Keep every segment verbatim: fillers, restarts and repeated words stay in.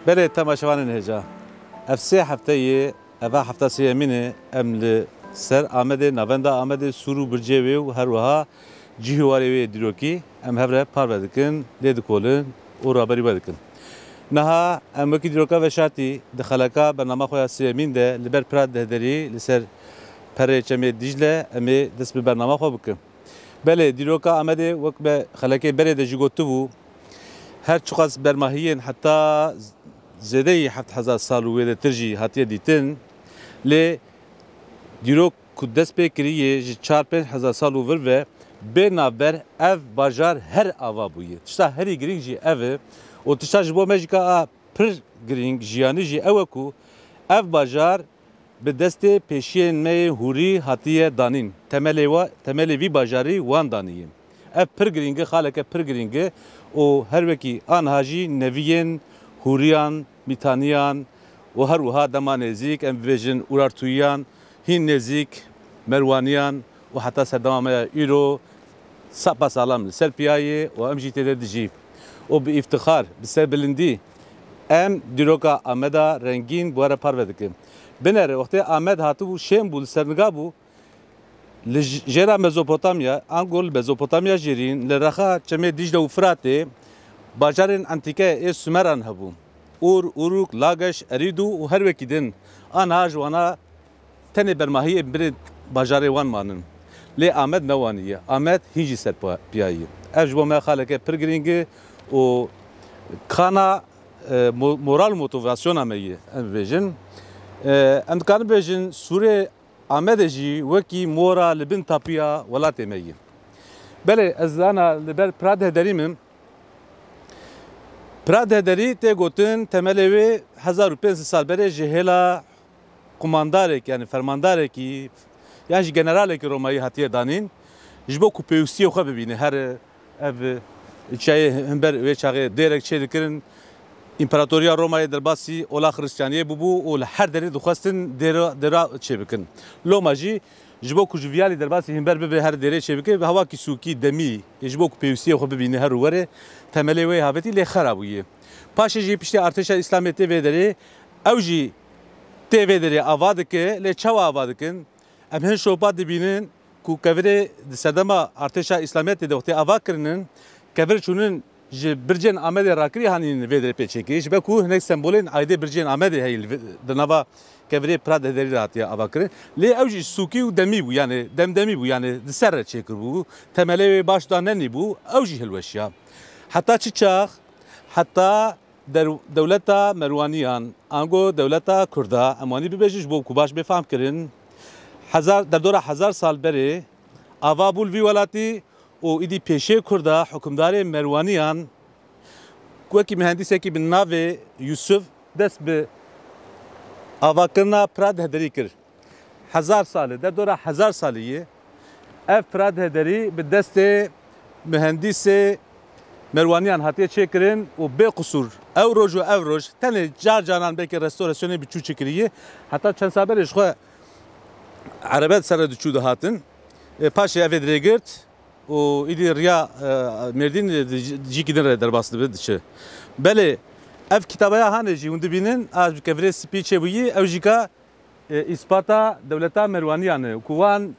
Belê temaşevanên hêja. Ev sê hefteyê, eva hefta sêyemîn e, em li ser Amedê, navenda Amedê, sûr û bircê wê û her wiha cihê warê wê yê dîrokî em hev re parve dikin, lê dikolin û raberî we dikin. Niha em wekî dîroka veşartî di xeleka bernama xwe ya sêyemîn de li ber Pira Dehderî li ser perê Çemê Dîcle em ê dest bi bernama xwe bikin. Belê, dîroka Amedê wek me xelekê berê de jî gotibû, her çiqas bermahiyên heta zêdeyî heft hezar sal û wê de tir jî hatiye dîtin, lê dîrok ku dest pê kiriye ji çar pênc hezar sal û vir ve bê navber ev bajar her ava bûye. Tişta herî girîng jî ev e û tişta ji bo me jî ka a pir girîng jiyanî jî ew e ku ev bajar bi destê pêşiyên me yê hûrî hatiye danîn. Temelê wa, temelê vî bajarî wan danî ye. Ev pir girîng e, xaleke pir girîng e û her wekî aniha jî neviyên hûriyan, mîtaniyan û her wiha dema nêzîk, em bibêjin, Urartuyiyan, hîn nêzîk Merwaniyan û heta serdema me ya îro sapa salam li ser piya yê û em jî tê de dijî. Û bi îftixar, bi serbilindî em dîroka Ameda rengîn bi we re parve dikin. Binêre, wextê Amed hatibû şên bû, li ser niga bû, li j-, jêra Mezopotamya, ango li Mezopotamya jêrîn, li rexa çemê Dîcle û Firatê, bajarên entîke ê Sumeran hebû. Ûr, Uruk, Lageş, Erîdu û her wekî din. Aniha ji wana tenê bermahiyê birê bajarê wan manin. Lê Amed ne wanî ye. Amed hîn jî ser pa-, piya ye. Ev ji bo me xaleke pir girîng e û kana, e, mo-, moral û motivasyona me ye, em bibêjin. E, em dikarin bibêjin, Sûrê Amedê jî wekî mora li bin tapiya welatê me ye. Belê, ez ana li ber Pira Dehderî min. Pira Dehderî tê gotin, temelê wê hezar û pênc sed sal berê ji hêla qumandarek, yani fermandarekî, yan jî generalekî Romayî hatiye danîn, ji bo ku pêwîstiyê xwe bibîne. Her ev çiyayê himber wê çaxê dêrek çêdikirin, împaratoriya Romayê derbasî ola xiristiyaniyê bûbû û li her derê dixwestin dêra, dêra çêbikin. Loma jî ji bo ku ji viyalî derbasî himber bibe, her dêrê çêbike, bi hawakî sûkî, demî, ji bo ku pêwîstiyê xwe bibîne her û werê, temelê wê havêtî lê xera bûye. Paşê jî piştî artêşa Îslamê tê vê derê, ew jî tê vê derê ava dike, lê çawa ava dikin? Em hin şopa dibînin ku kevirê di serdema artêşa Îslamiyetê de wextê ava kirinin, kevir çûnin ji bircên Amedê rakirî hanîn vê derê pê çêkirî. Ji ber ku hinek sembolên aîdê bircên Amedê heye li vê, di nava kevirê Pira Dehderî de hatiye ava kirin. Lê ew jî sûkî û demî bû, yani demdemî bû, yani di ser re çêkiribû. Temelê wê baş danenî bû, ew jî hilweşiya. Heta çi çax? Heta der-, dewleta Merwaniyan, ango dewleta Kurda, em wanî bibêjin ji bo ku baş bê fam kirin, hezar, derdora hezar sal berê ava bû li vî welatî û îdî pêşê Kurda hukimdarê Merwaniyan wekî mihendîsekî bi navê Yusuf dest bi avakirina Pira Dehderî kir. Hezar salî, derdora hezar salî ye. Ev Pira Dehderî bi destê mihendîsê Merwaniyan hatiye çêkirin û bê qisûr ew roj û ev roj tenê car caran belkî restorasyonê biçû çêkiriye. Heta çend sal berê ji xwe erebe di ser re diçû dihatin. E, paşê ev ê dirêgirt û îdî riya, e, Mêrdîn, e, di cî-, cîkî din re derbas dibe, diçe. Belê, ev kitabeya hanê jî hûn dibînin, a ji kevirê spî çêbûyî, ew jî ka, e, îspata dewleta Merwaniyan e, ku wan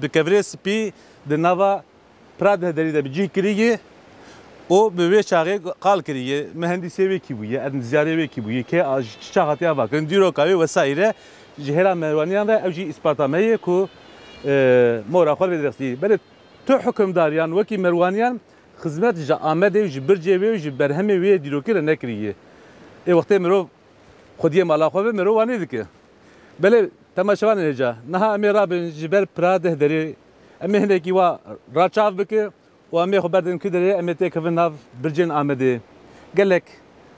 bi kevirê spî di nava Pira Dehderî de bi cih kirî ye û bi wê çaxê qal kirî ye, mihendîsê wê kî bûye, endîzyarê wê kî bûye, kê a, ji çi çax hatiye avakirin, dîroka wê wesaîre ji hêla Merwaniyan ve, ew jî îspata me ye ku, e, mora xwe vê direxsî. Belê, tu hukimdar yan wekî Merwaniyan xizmet ji Amedê û ji bircê wê û ji berhemê wê dîrokî re nekiriye. Ê wextê mirov xwediyê mala xwe ve mirov wanê dike. Belê temaşevanên hêja, niha em ê rabin ji ber Pira Dehderê, em ê hinekî wa raçav bike û em ê xwe berdin ku derê, em ê têkevin nav bircên Amedê. Gelek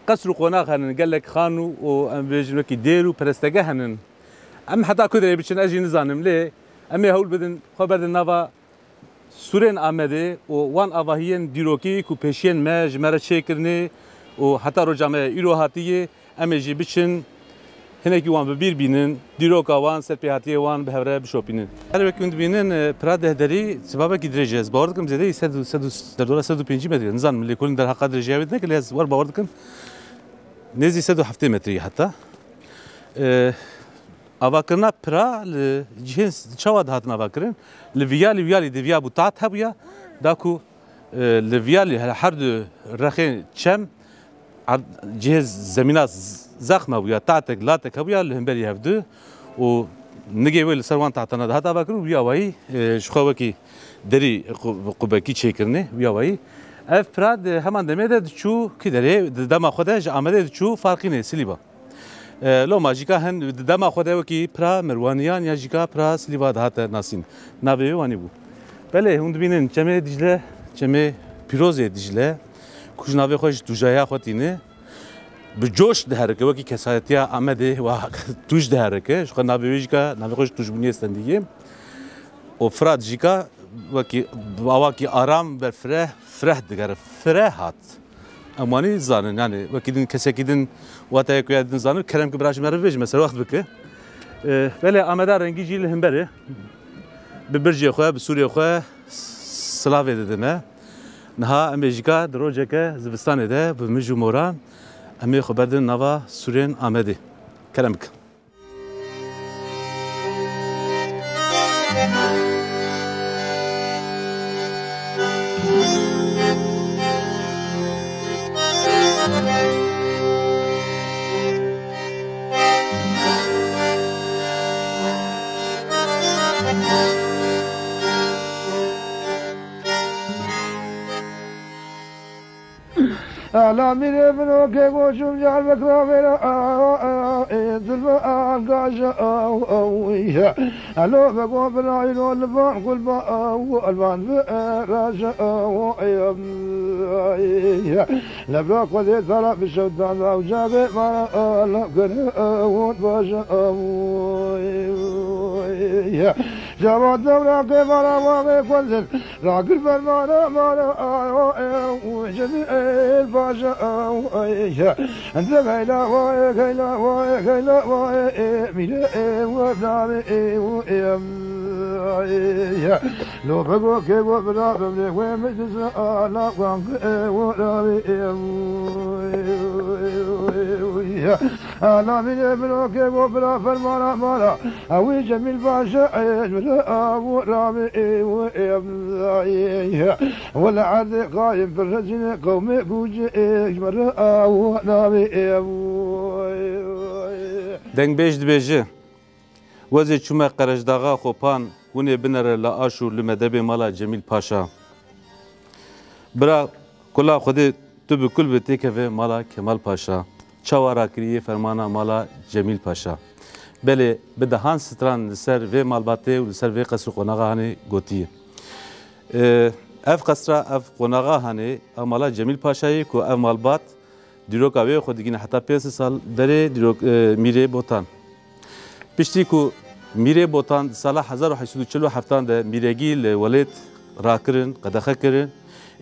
qesr û qonax henin, gelek xan û, û em bêjin wekî dêr û perestege henin. Em heta ku derê biçin ez jî nizanim, lê em ê hewl bidin xwe berdin nava sûrên Amedê û wan avahiyên dîrokî ku pêşiyên me ji me re çêkirine û heta roja me îro hatiye, em ê jî biçin hinekî wan bi bîr bînin, dîroka wan, serpêhatiyê wan bi hev re bişopînin. Her wekî hûn dibînin, e, Pira Dehderî sibabekî dirêj e. Ez bawer dikim zêdeyî sed û, sed û, derdora sed û pêncî metre. Nizanim lêkolîn derheqa dirêjiya wê dike, lê ez wer bawer dikim. Nêzî sed û heftê metreyî heta. E, Avakirina pira li cihên s-, çawa dihatin avakirin? Li viyalî, viyalî di viya bû tat hebûya, da ku, e, li viyalî he-, her du rexên çem erd-, cihê zemîna z-, zexm hebûya, tatek, latek hebûya li hemberî hevdu û nigê wê li ser wan tahtana dihat avakirin û wî awayî, e, ji xwe wekî derî qu-, qubekî çêkirine, wî awayî. Ev pira di heman demê de diçû kî derê, di dema xwe de ji Amedê diçû Farqînê, Silîba. E, loma jîka hin di dema xwe de wekî pira Merwaniyan ya jîka pira Silîva dihate nasîn. Navê wê wanî bû. Belê, hûn dibînin çemê Dîcle, çemê pîrozê Dîcle, ku ji navê xwe ji tûjaya xwe tîne, bi coş diherike, wekî kesayetiya Amedê wa tûj diherike. Ji xwe navê wê jîka, navê xwe ji tûjbûniyê stendî ye. Û Firat jîka wekî awakî aram ber fireh, fireh digere. Fireh hat. Em wanî zanin, yani wekî din kesekî din wateyê ku ya din zanin, kerem ki bira ji me re bibêje, me serwext bike. E, belê Ameda rengî jî li hember e. Bi bircê xwe, bi sûrê xwe silavê dide me. Niha em ê jîka di rojeke zivistanê de bi mij û moran em ê xwe berdin nava sûrên Amedê. Kerem bike. Ala mîrê min o kê goşum car vekra vera, e, zulme angaja, e, e, e. Alo vego bira îro li van kulba, e, elvan ve, e, raja, e, e, e. Lebra xwedê tara bi şewdan ve û cavê mara, e, lab kere, e, hûn baja, e, e, e. Cava dewra ke mara wa ve kweldin. Rakir fermana mara ayo ew cemî el baja ew ey. Ente gayla wa gayla wa gayla wa mîre ew navê ew em. Lo bego ke go bira bemre we meclis ala wank ew navê ew. Ala mîre biro ke go bira fermana mara. Ewî Cemîl Paşa, e, ji re awu rabê, e, û, e, wele erdê qayim pir rezîne qewmê gûcê, e, ji re awu rabê, e, û, e, e. Dengbêj dibêje, wezê çûme Qereşdaxa Xopan, winê binere la aş û li medebê mala Cemîl Paşa. Bira kula Xwedê tu bi kul bi têkeve mala Kemal Paşa. Çawa rakirî yê fermana mala Cemîl Paşa. Belê bi dehan stran li ser vê malbatê û li ser vê qesr û qonaxa hanê gotiye. Ee, ev qesra, ev qonaxa hanê, ev mala Cemîl Paşa ye ku ev malbat dîroka wê xwe digîne heta pênc sed sal berê dîrok, e, Mîrê Botan. Piştî ku Mîrê Botan di sala hezar û heşt sed û çil û heftan de mîregî li welêt rakirin, qedexe kirin,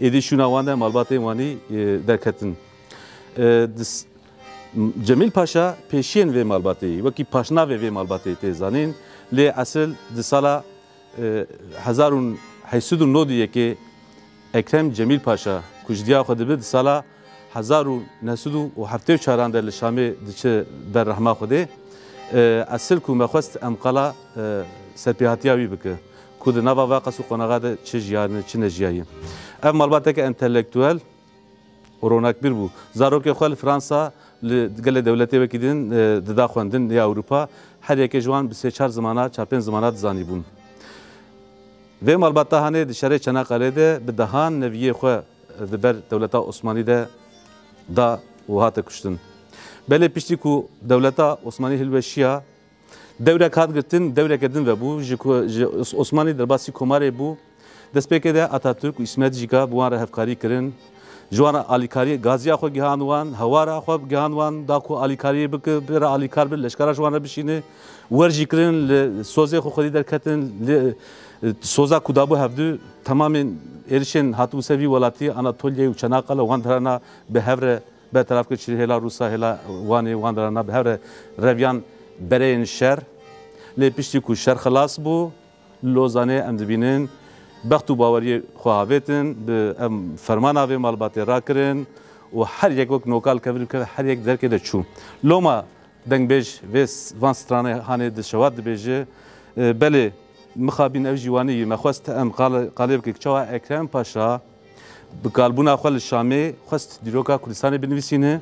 êdî şûna wan de malbatên wanî, e, derketin. E, di s-, Cemîl Paşa pêşiyên vê malbatê yî, wekî paşnavê vê malbatê tê zanîn, lê esil di sala e, hezar û heşt sed û nod û yekê Ekrem Cemîl Paşa ku ji diya xwe dibe di sala hezar û neh sed û heftê û çaran de li Şamê diçe ber rehma Xwedê. E, esil ku me xwest em qala, e, serpêhatiya wî bike ku di nava va qes û qonaxa de çi jiyane, çi nejiyaye. Ev malbateke entelektuel, û ronakbîr bû. Zarokê xwe li Fransa li gelê dewletê wekî din, e, dida xwendin ya Ewropa. Her yekê ji wan bi sê çar zimana, çar pênc zimana dizanîbûn. Vê malbata hanê di şerê Çanaqqalê de bi dehan neviyê xwe di ber dewleta Osmanî de da û hate kuştin. Belê piştî ku dewleta Osmanî hilweşiya, dewrek hat girtin, dewreke din vebû, ji ku, ji Os-, Osmanî derbasî komarê bû. Destpêkê de Atatürk û Îsmet jîka bi wan re hevkarî kirin. Ji wan re alîkarî gaziya xwe gihand wan, hewara xwe gihand wan, da ku alîkariyê bike, bê re alîkar bi, leşkera ji wan re bişîne. Wer jî kirin, li sozê xwe xwedî derketin, li, e, soza ku dabû hevdu, temamên êrişên hatibû ser vî welatî, Anatolyayê û Çanaqqale wan derana bi hev re bertelav kir, çi hêla Rûsa, hêla Wanê, wan derana bi hev re reviyan bereyên şer. Lê piştî ku şer xilas bû, li Lozanê em dibînin bext û baweriyê xwe avêtin, bi em fermana vê malbatê rakirin û her yek wek noka li kevir bikeve, her yek derkê de çû. Loma dengbêj vê s-, van stranê hanê di şewat dibêje, e, belê mixabîn ev jî wanî yî, me xwest em qal-, qalê bike çawa Ekrem Paşa bi kalbûna xwe li Şamê xwest dîroka Kurdistanê binivîsîne.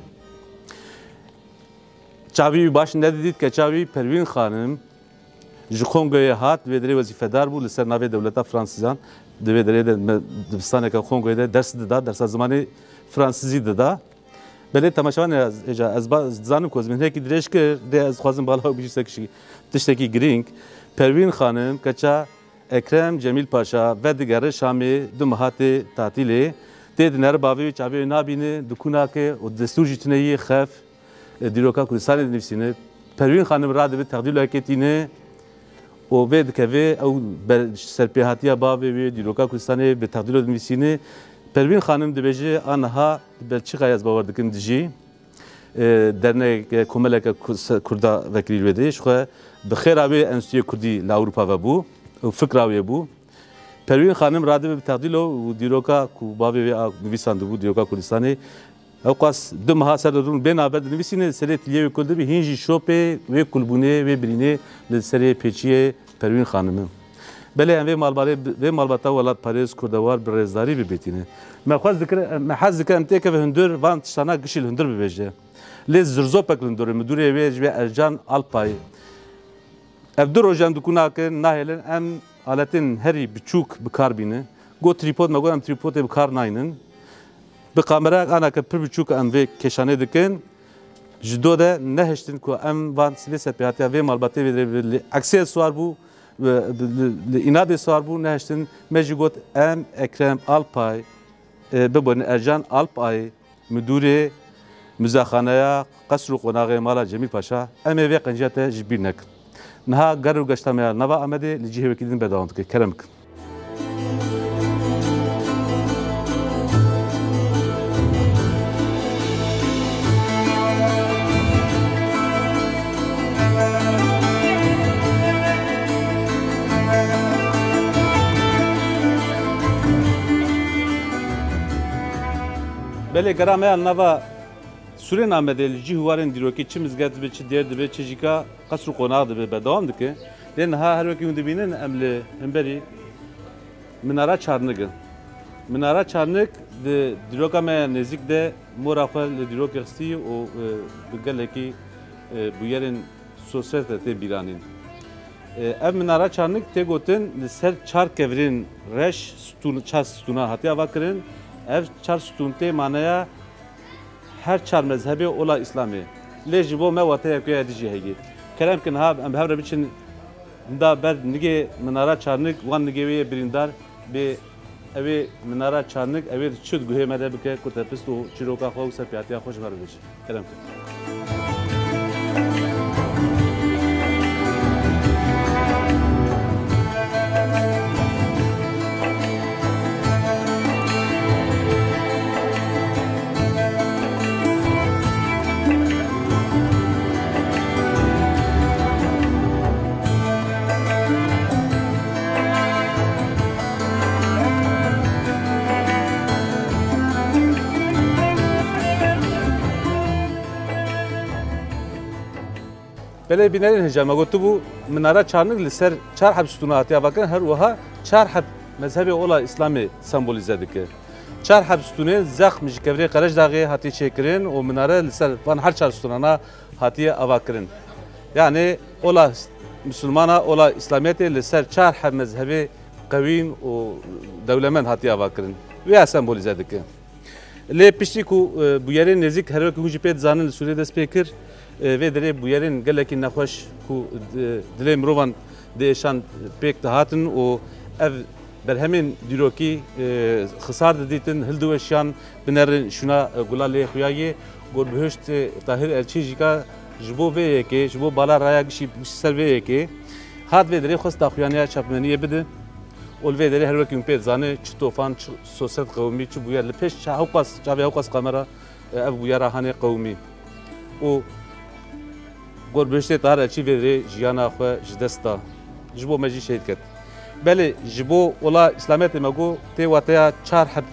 Çavî wî baş nedidît, keça wî Perwîn Xanim ji Kongoyê hat, di vê derê wezîfedar bû li ser navê dewleta Fransizan. Di vê derê de me dibistaneke Kongoyê de ders dida, dersa zimanê Fransizî dida. Belê temaşevan, ez, ez, ez ba-, dizanim ku ez min hinekî dirêj kir, dê ez dixwazim bala wî bişî ser kişî-, tiştekî girîng. Perwîn Xanim, keça Ekrem Cemîl Paşa, vedigere Şamê, du meha tê tatîlê, tê dinere bavê wî, çavê wî nabîne, dikû nake û destûr jî tune yê xef, e, dîroka Kurdistanê dinivîsîne. Perwîn Xanim radibe texdîlo heke tîne û vê dikeve ew ber-, serpêhatiya bavê wê dîroka Kurdistanê bi texdîlo dinivîsîne. Perwîn Xanim dibêje, a niha di Belçîkayê ez bawer dikim dijî. E, dernek, e, komeleke Ku-, se-, Kurda vekirî li wê de. Ji xwe bi xêra wê Enstitûyê Kurdî li Ewropa ve bû û fikra wê bû. Perwîn Xanim radibe bi texdîlo û dîroka ku bavê wê a nivîsandibû, dîroka Kurdistanê, ewqas du meha ser de rûn bê navber dinivîsîne, serê tiliyê wê kul dibe, hîn jî şopê wê kulbûnê, wê birînê li serê pêçiyê Perwîn Xanim e. Belê em vê malbarê, vê malbata welatparêz, kurdewar bi rêzdarî bibêtîne. Me xwest dikir, me hez dikir em têkeve hundir, van tiştana gişî li hundir bibêje. Lê zirzopek li hundir e, midûrê wê ji wê Ercan Alpay. Ev du roj em dikû nakin, nahêlin, em aletên herî biçûk bi kar bînin. Got trîpod, me got em trîpodê bi kar naynin. Bi kamerayek anake pir biçûk em vê kêşanê dikin. Ji do de nehiştin ku em van sivê serpêhatiya vê malbatê vê dirê li eksê siwar bû, li, li, li înadê siwar bû, nehiştin. Me jî got em Ekrem Alpay, e, bibin Ercan Alpay, midûrê muzexaneya qesr û qonaxê mala Cemîl Paşa, em ê vê qenciya te ji bîr nekin. Niha ger û geşta me ya nava Amedê li cihê wekî din berdewam dike. Kerem bikin. Belê gera me ya nava Sûrên Amedê li cî û warên dîrokî çi mizgeft dibe, çi dêr dibe, çi jî ka qesr û qonax dibe, berdewam dike. Lê niha her wekî hûn dibînin em li hemberî Minara Çarnik in. Minara Çarnik di dîroka me ya nêzîk de mora xwe li dîrokê xistî û, e, bi gelekî, e, bûyerên sosyete tê bîranîn. E, ev Minara Çarnik tê gotin li ser çar kevirên reş stûn, çar stûna hatiye avakirin. Ev çar stûn tê maneya her çar mezhebê ola Îslamê. Lê ji bo me wateyeke ya dî jî heye. Kerem kin ha em bi hev re biçin da ber nigê Minara Çarnik, wan nigê wê yê birîndar bê, ew ê Minara Çarnik, ew ê çi di guhê me de bike, ku te pist û çîroka xwe û serpêhatiya xwe ji me re bêje. Kerem kin. Belê bînerên hêja me gotibû, Minara Çarnik li ser çar heb stûna hatiye avakirin, her wiha çar heb mezhebê ola Îslamê sembolîze dike. Çar heb stûnên zexm ji kevirê Qerecdaxê hatiye çêkirin û minare li ser van her çar stûnana hatiye avakirin. Yanî ola Misilmana, ola Îslamiyetê li ser çar heb mezhebê qewîn û dewlemend hatiye avakirin. Wê ya sembolîze dike. Lê piştî ku, e, bûyerên nêzîk her wekî hûn jî pê dizanin li Sûriyê dest pê kir, e, vê derê bûyerên gelekî nexweş ku di-, dilê mirovan diêşan pêk dihatin û ev berhemên dîrokî, e, xisar didîtin, hildiweşiyan, binerin şûna, e, gula lê xuya yê. Gorbihiştê Tahir Elçî jî ka ji bo vê yekê, ji bo bala raya gişî, gişî ser vê yekê hat vê derê xwest daxuyaniya çapmeniyê bide. Û li vê derê her wekî hûn pê dizane çi tofan, çi sosyet qewimî, çi bûyer li pêş ça-, hewqas, çavê hewqas kamera, e, ev bûyera hanê qewimî. Û gorbihiştê Tahir Elçî vê derê jiyana xwe ji dest da. Ji bo me jî şehîd ket. Belê ji bo ola Îslamiyetê me got tê wateya çar heb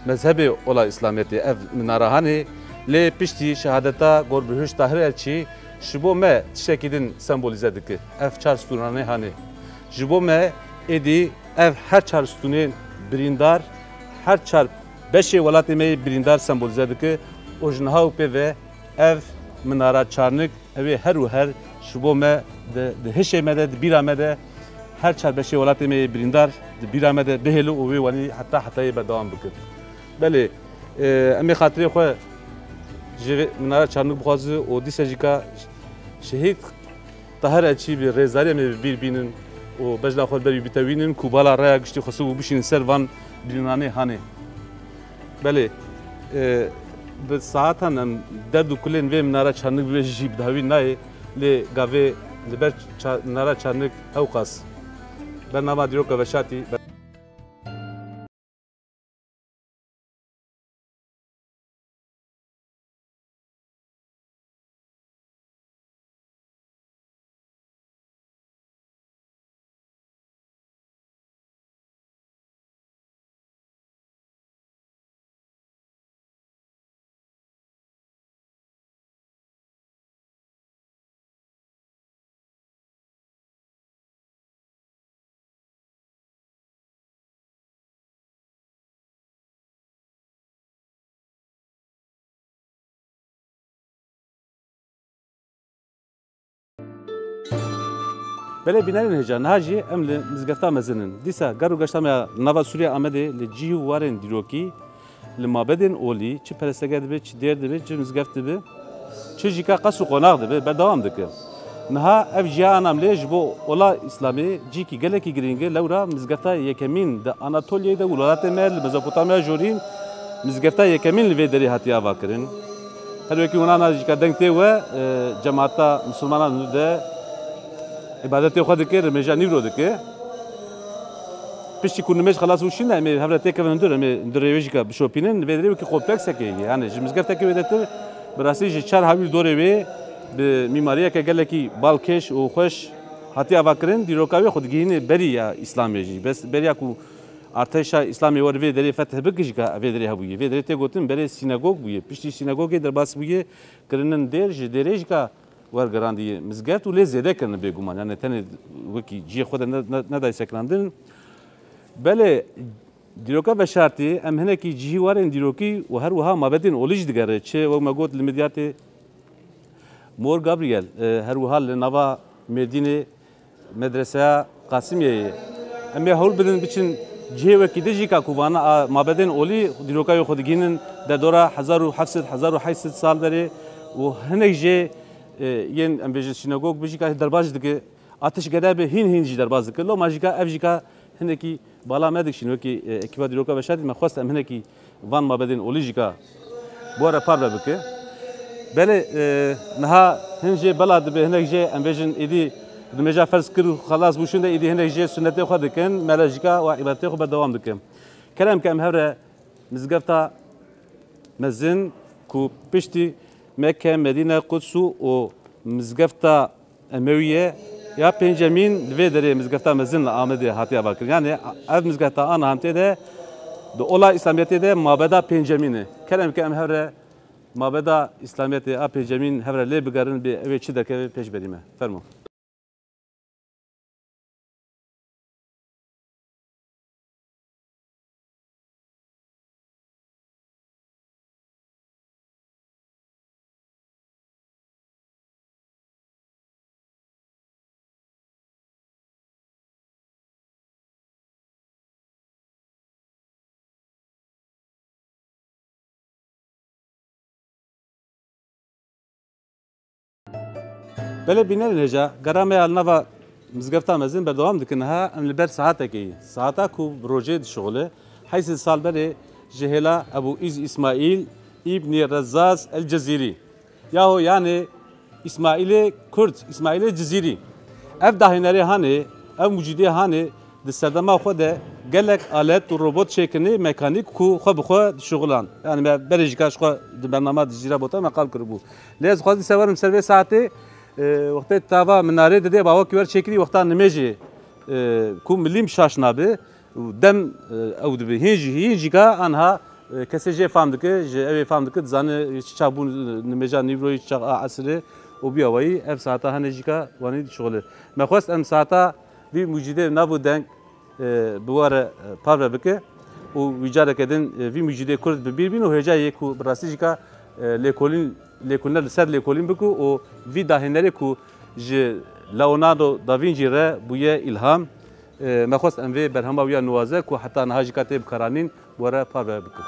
Mezhebê ola Îslamiyetê ev minara hanê, lê piştî şehadeta Gorbihuşt Tahir Elçî ji bo me tiştekî din sembolîze dike. Ev çar stûnanê hanê. Ji bo me êdî ev her çar stûnên birîndar, her çar beşê welatê me yê birîndar sembolîze dike û ji niha û pê ve ev minara çarnik, ew ê her û her ji bo me di, di hişê me de, di bîra me de, her çar beşê welatê me yê birîndar di bîra me de bihêle û wê wenî heta hetayê berdewam bike. Belê, e, em ê xatirê xwe ji vê minara çarnik bixwaze û dîsa jî ka şehîd Tahir Elçî bi rêzdarî em ê bi bîr bînin û bejna xwe li ber wî bitewînin ku bala raya giştî xwestibû bişînin ser van birînanê hanê. Belê, e, bi saetan em derd û kulên vê minara çarnik bi vê jî bi dawî nayê, lê gavê li ber ça-, minara çarnik ewqas bernama dîroka veşartî. Belê bînerên hêja, niha jî em li mizgefta mezin in. Dîsa ger û geşta me ya nava Sûriye Amedê li cih û warên dîrokî, li mabedên olî, çi perestegeh dibe, çi dêr dibe, çi mizgeft dibe, çi jî ka qes û qonax dibe, berdewam dike. Niha ev ciya anam lê ji bo ola Îslamê cihekî gelekî girîng e, lewra mizgefta yekemîn di Anatolyayê de û welatê me li Mezopotamya Jorîn mizgefta yekemîn li vê derê hatiye avakirin. Her wekî hûn ana jî ka deng tê we, e, cemaata misilmanan li de îbadetê xwe dike, rimêja nîvro dike. Piştî ku nimêj xelas bû şîn de, em ê hev re têkevin hundir, em ê hundirê wê jî ka bişopînin, vê derê wekî kompleksekê ye. Yani ji mizgeftekê wêdetir, bi rastî ji çar hawîr dorê wê bi mîmariyeke gelekî balkêş û xweş hatiye avakirin, dîroka wê xwe digihîne berî ya Îslamê jî. Bes beriya ku artêşa Îslamê wer vê derê fetih bike jî ka vê derê hebûye. Vê derê tê gotin berê sînagog bûye. Piştî sînagogê derbas bûye, kirinin dêr, ji dêrê jî ka wergirandiye mizgeft û lê zêde kirine bêguman. Yani tenê wekî cihê xwe de ne, ne, nedayê sekinandin. Belê, dîroka veşartî, em hinekî cihî warên dîrokî û her wiha mabedên olî jî digere. Çi wek me got li Midyatê Mor Gabriel, e, her wiha li nava Mêrdînê Medreseya Qasimyeyê. Em ê hewl bidin biçin cihê wekî din jî ka ku vana a mabedên olî dîroka wê xwe digihînin derdora hezar û heft sed, hezar û heşt sed sal berê û hinek jê, e, yên em bêjin sînagog bi jî ka derbas jî dike. A tişt gede bi hîn hîn jî derbas dike. Loma jî ka ev jî ka hinekî bala me dikişîn wekî, e, ekîba dîroka veşartî me xwest em hinekî van mabedên olî jî ka bi we re parve bike. Belê, e, niha hin jê bela dibe, hinek jê em bêjin êdî nimêja ferz kir û xelas bû şûnde êdî hinek jê sunetê xwe dikin, mele jî ka û îbadetê xwe berdewam dikin. Kerem ke em hev re mizgefta mezin ku piştî Mekke, Medîne, Quds û mizgefta Emewiye ya pêncemîn li vê derê mizgefta mezin li Amedê hatiye avakirin. Yani ev mizgefta a niha em tê de di ola Îslamiyetê de mabeda pêncemîn e. Kerem ke em hev re mabeda Îslamiyetê a pêncemîn hev re lê bigerin bê ew ê çi derkeve pêş berî me. Fermo. Belê bînerên hêja, gera me ya li nava mizgefta mezin berdewam dikin. Niha em li ber saetekê yî. Saeta ku bi rojê dişixule, heyt sed sal berê ji hêla Ebû Îz Îsmaîl Îbnî Rezzaz el Cezîrî. Yaho yanê Îsmaîlê Kurd, Îsmaîlê Cizîrî. Ev dahînerê hanê, ev mucîdê hanê, di serdema xwe de gelek alet û robot çêkirinê mekanîk ku xwe bi xwe dişuxilan. Yani me berê jî ka ji xwe di bernama Cizîra Bota me qal kiribû. Lê ez dixwazim dîsa werim ser vê saetê, e, wextê tava minarê didê bawekî wer çêkirî wexta nimêjê, e, ku milîm şaş nabe û dem, e, ew dibe. Hîn jî, hîn jî ka anha Kesê jê fam dike, ji ew ê fam dike, dizane çi çax bûn, nimêja nîvroyê, çi çax a esirê û bi awayî ev saeta hene jî ka wanî dişuxile. Me xwest em saeta vî mucîdê nav û deng, e, bi we re, e, parve bike û wî careke din, e, vî mucîdê kurd bi bîr bîn û hêja yê ku bi rastî jî ka, e, lêkolîn, lêkolîna li ser lêkolîn bike û vî dahênerê ku ji Leonardo da Vinci re bûye îlham, e, me xwest em vê berhema wî ya nuwaze ku heta niha jî ka tê bikaranîn, were parve bikin.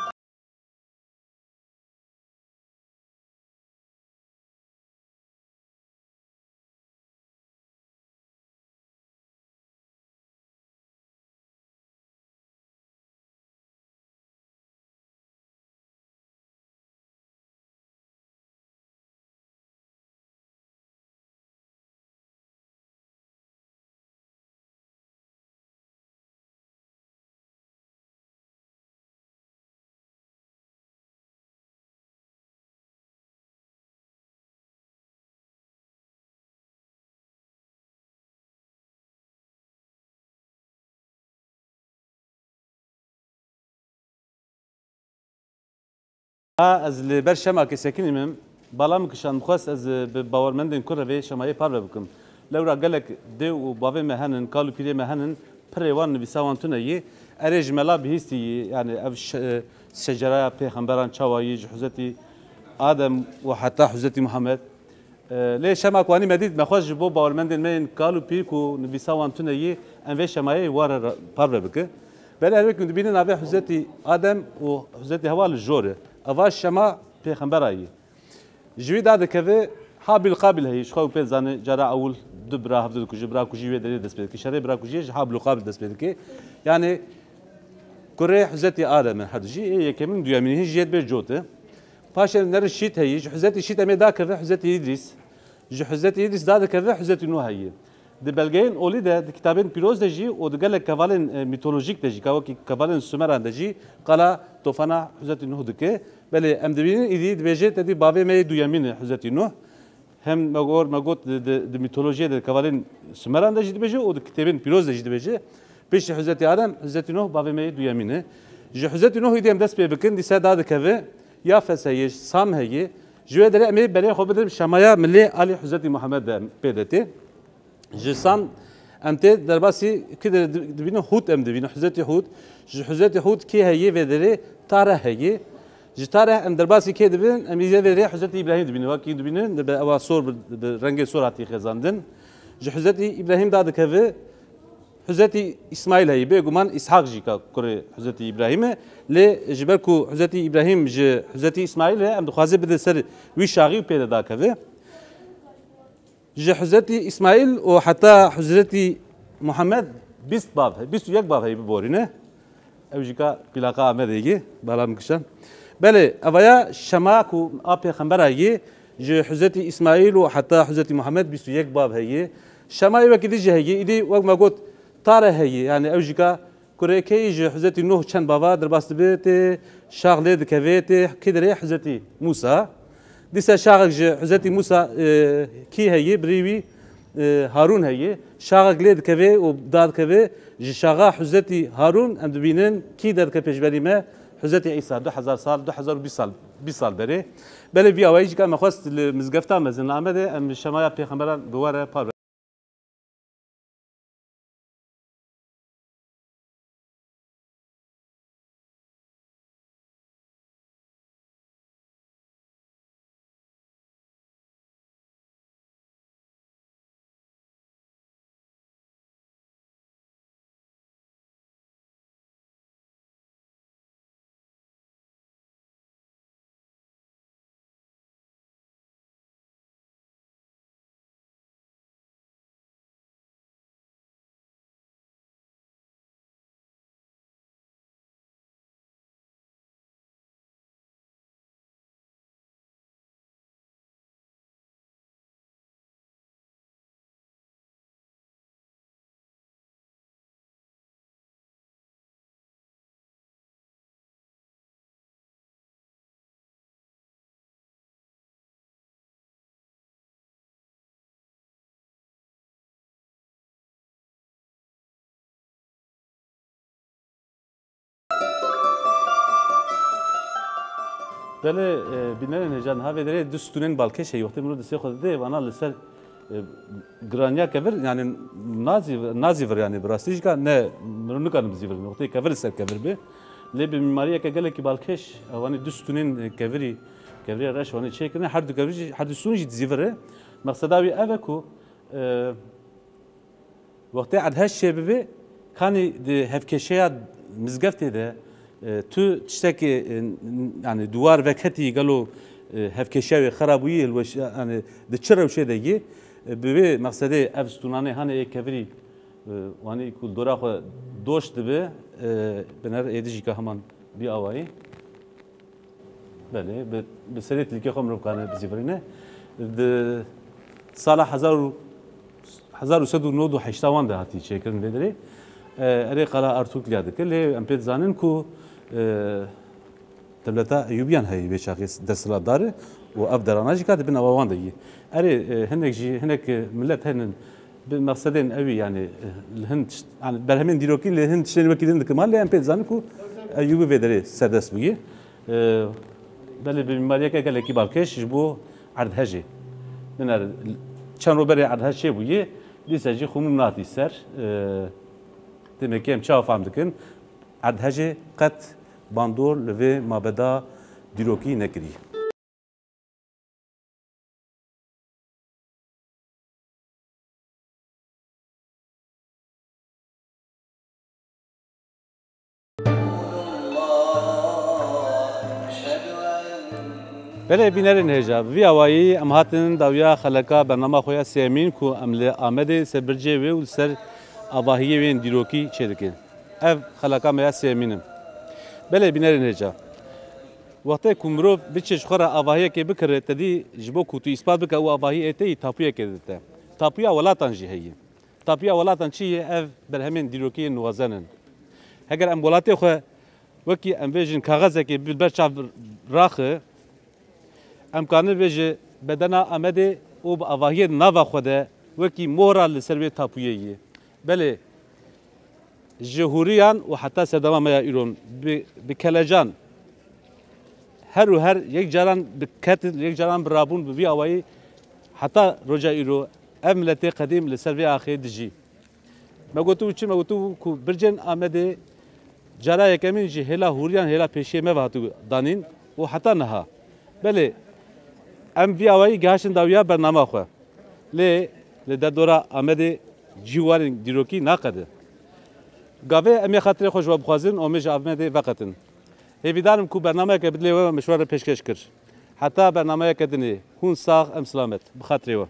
Ha, ez li ber şemakê sekinî me. Bala min kişand, xwest ez, e, bi bawermendên kur re vê şemayê parve bikim. Lewra gelek dê û bavê me henin, kal û pîrê me henin, pirê wan, nivîsa wan tune yî. Erê ji me la bihîstî yî, yani ev şe-, şeceraya pêxemberan çawa yî, ji Huzretî Adem û heta Huzretî Muhammed. E, lê şema ku anî me dît, me xwest ji bo bawermendên me yên kal û pîr ku nivîsa wan tune yî, em vê şemayê ware ra-, parve bike. Belê her wekî dibînin navê Huzretî Adem û Huzretî Hewa li jor e. Eva şema pêxembera yî. Ji wî dadikeve Habil Qabil heyî, ji xwe û pê dizane cara ewil du bira hevdu dikuje, bira kujî wê derê dest pê dike. Şerê bira kujiyê ji Habil û Qabil dest pê dike. Yani kurê Huzretî Adem e her du jî, ê yekemin duyemîn hîn jiyê dibê cot e. Paşê nere Şît heyî, ji Huzretî Şît em ê dakeve Huzretî Îdrîs. Ji Huzretî Îdrîs dadikeve Huzretî Nuh heyî. Di belgeyên olî de, di kitabên pîroz de jî û di gelek kevalên, e, mîtolojîk de jî, ka wekî kevalên Sumeran de jî qala tofana Huzretî Nuh dike. Belê em dibînin îdî dibêje te dî bavê me yê duyemîn e Huzretî Nuh. Hem me gor, me got di, di, di mîtolojiyê de, di kevalên Sumeran de jî dibêje û di kitêbên pîroz de jî dibêje. Piştî Huzretî Adem, Huzretî Nuh bavê me yê duyemîn e. Ji Huzretî Nuh îdî em dest pê bikin, dîsa dadikeve Yafes heye, Sam heye. Ji wê derê em ê berê xwe bidin şemaya milê alî Huzretî Muhammed de pê de tê. Ji Sam em tê derbasî kî de di-, dibînin, Hûd em dibînin, Huzretî Hûd. Ji Huzretî Hûd kî heye vê derê? Tareh heye. Ji Tareh em derbasî kê dibin? Em îzê vê derê Huzretî Îbrahîm dibînin. Wekî dibînin, dibe ewa sor bi, bi rengê sor hatî xezandin. Ji Huzretî Îbrahîm dadikeve Huzretî Îsmaîl heye. Bêguman Îshak jî ka kurê Huzretî Îbrahîm e. Lê ji ber ku Huzretî Îbrahîm ji Huzretî Îsmaîl e, em dixwaze bide ser wî şaxî û pê de dakeve. Ji Huzretî Îsmaîl û heta Huzretî Muhammed bîst bav he, bîst û yek bav heye biborîne. Ew jî ka pîlaka Amedê yê, bala min kişand. Belê, evaya şema ku a pêxembera yê, ji Huzretî Îsmaîl û heta Huzretî Muhammed bîst û yek bav heye. Şemayê wekî dî jî heye, îdî wek me got, Tare heye, yani ew jî ka Kurê keyî ji Huzretî Nuh çend bava derbas dibe, tê şax lê dikeve, tê kê derê Huzretî Musa. Dîsa şaxek ji Huzretî Musa, e, kî heye, birî wî, e, Harûn heye. Şaxek lê dikeve û dadikeve, ji şaxa Huzretî Harûn em dibînin kî derdike pêşberî me, Huzretî Îsa, du hezar sal, du hezar û bîst sal, bîst sal berê. Belê vî awayî jî ka me xwest li mizgefta mezin li Amedê em şemaya pêxemberan bi we re parve. Belê, e, bînerên hêja, niha vê derê du stûnên balkêş heye. Wextê mirov destê xwe dide, vana li ser, e, giraniya kevir, yani nazî-, nazîvir, yani bi rastî jî ka ne, mirov nikarin bizîvirin. Wextê kevir li ser kevir be. Lê bi mîmariyeke gelekî balkêş, ewanî du stûnên, e, kevirî, kevirê reş wanî çêkirine, her du kevir jî, her du stûn jî dizîvire. Mexseda wî ev e ku, e, Wextê erdhej çêbibe, kanî di hevkêşeya mizgeftê de, e, tu tiştekê, e, n-, yani duwar veketî gelo, e, hevkêşeya wê xera bûyî, hilweş-, yani di çi rewşê de yê, e, bi wê mexsedê ev stûnanê hane ê kevirî, e, wanî ku dora xwe doş dibe, e, biner êdî jî ka heman bî awayî. Belê, bi, bi serê tilkê xwe mirov kane bizîvirîne. Di sala hezar û, hezar û sed û nod û heşta wan de hatî çêkirin vê derê. E, erê qala Artukliya dike, lê em pê dizanin ku, e, dewleta Eyûbiyan heye vê çaxê desthilatdar e û ev derana jî ka di bin awa wan de yî. Erê, e, hinek jî, hinek, e, milet henin, bi mexsedên ewî, yani, eh, li hin tişt-, yani, berhemên dîrokî li hin tiştên wekî din dikim, lê em pê dizanin ku Eyûbî vê derê serdest bûye. Eh, belê bi mîmariyeke gelekî balkêş ji bo erdhejê. Biner, çend roj berê erdhej çêbûye, dîsa jî xumûm nehatî ser. Eh, demekî em çawa fehm dikin? Erdhejê qet bandor li vê mabeda dîrokî nekirî. Belê bînerên hêja, bi vî awayî em hatin dawiya xeleka bernama xwe ya sêyemîn ku em li Amedê ser bircê wê û li ser avahiyê wê yên dîrokî çêdikin. Ev xeleka me ya sêyemîn in. Belê bînerên hêja. Wextê ku mirov biçe ji xwe re avahiyekê bikire, te dî ji bo ku tu îspat bike ew avahî ê te yî tapûyekê dide te. Tapûya welatan jî heye. Tapûya welatan çi ye? Ev berhemên dîrokî yên nuwazen in. Heger em welatê xwe wekî em bêjin kaxezekê bi ber çav raxi, em karin vê ji bedena Amedê û bi avahiyê di nava xwe de wekî mohra li ser wê tapûyê yê. Belê, ji hûriyan û heta serdema me ya îro bi, bi kelecan her û her yek caran bi ketin, yek caran bi rabûn, bi vî awayî heta roja îro ev miletê qedîm li ser vê axê dijî. Me gotibû çi? Me gotibû ku bircên Amedê cara yekemîn ji hêla hûriyan, hêla pêşiyê me ve hatibû danîn û heta niha. Belê, em vî awayî gihaştin dawiya bernama xwe. Lê li derdora Amedê cî warên dîrokî naqede. Gavê em ê xatirê xwe ji we bixwazin û em ê ji Amedê veqetin. Hêvîdar im ku bernameyeke bi dilê we min ji we re pêşkeş kir. Heta bernameyeke dinê, hûn sax, em silamet. Bi xatirê we.